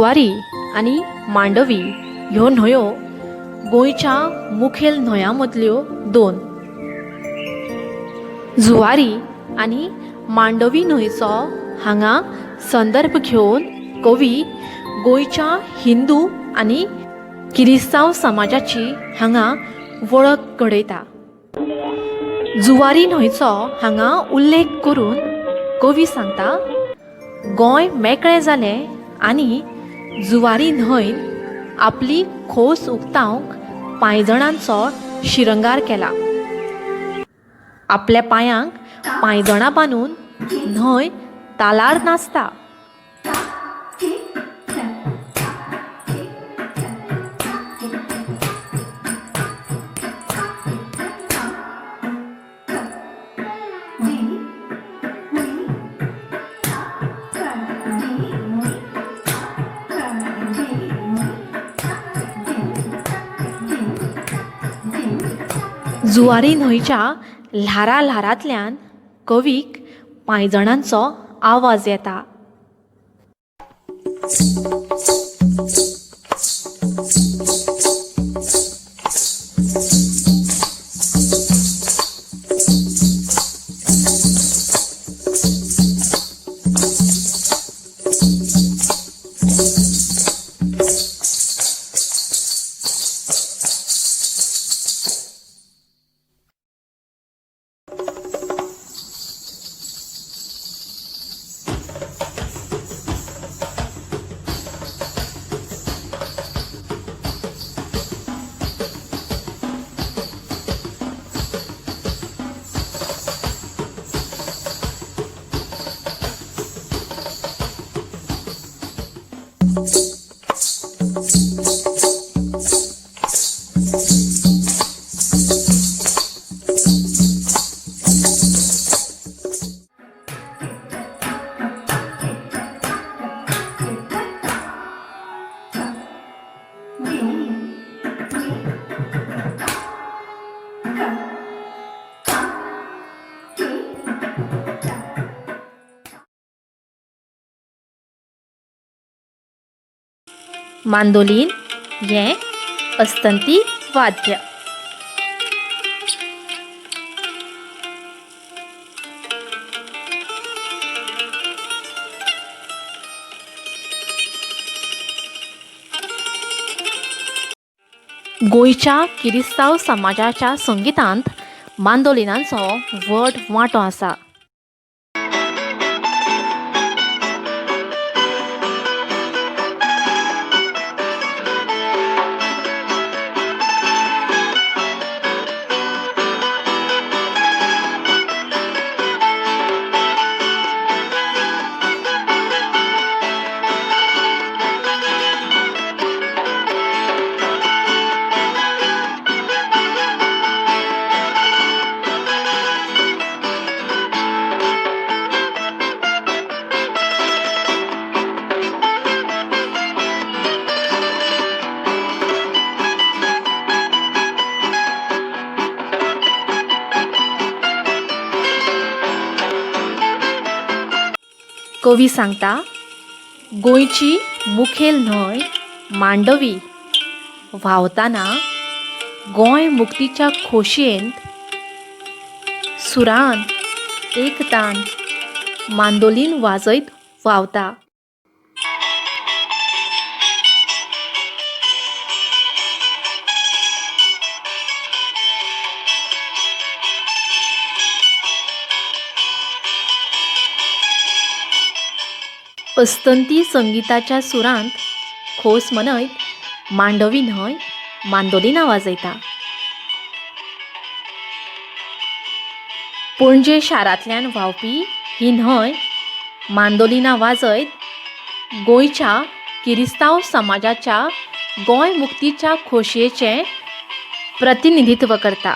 जुवारी आनी मांडवी ह्यो न्हंयो गोंयच्या मुखेल न्हंयां मदल्यो दोन. जुवारी आनी मांडवी न्हंयचो हांगा संदर्भ घेवन कवी गोंयच्या हिंदू आनी किरिस्तांव समाजाची हांगा वळख घडयता. जुवारी न्हंयचो हांगा उल्लेख करून कवी सांगता, गोंय मेकळें जालें आनी जुवारी न्हंयन आपली खोस उक्तावंक पांयजणांचो शिरंगार केला. आपल्या पांयांक पांयजणां बांदून न्हंय तालार नाचता. जुवारी न्हंयच्या ल्हारा ल्हारांतल्यान कवीक पांयजणांचो आवाज येता. मांदोलीन हें अस्तंती वाद्य. गोंयच्या किरिस्तांव समाजाच्या संगितांत मांदोलिनांचो व्हड वांटो आसा. कवी सांगता, गोंयची मुखेल न्हंय मांडवी व्हांवतना गोंय मुक्तीच्या खोशयेंत सुरान एकतान मांदोलीन वाजयत व्हांवता. अस्तंती संगिताच्या सुरांत खोस मनयत मांडवी न्हंय मांदोलिनां वाजयता. पणजे शारांतल्यान व्हांवपी ही न्हंय मांदोलिनां वाजयत गोंयच्या किरिस्तांव समाजाच्या गोंय मुक्तीच्या खोशयेचें प्रतिनिधित्व करता.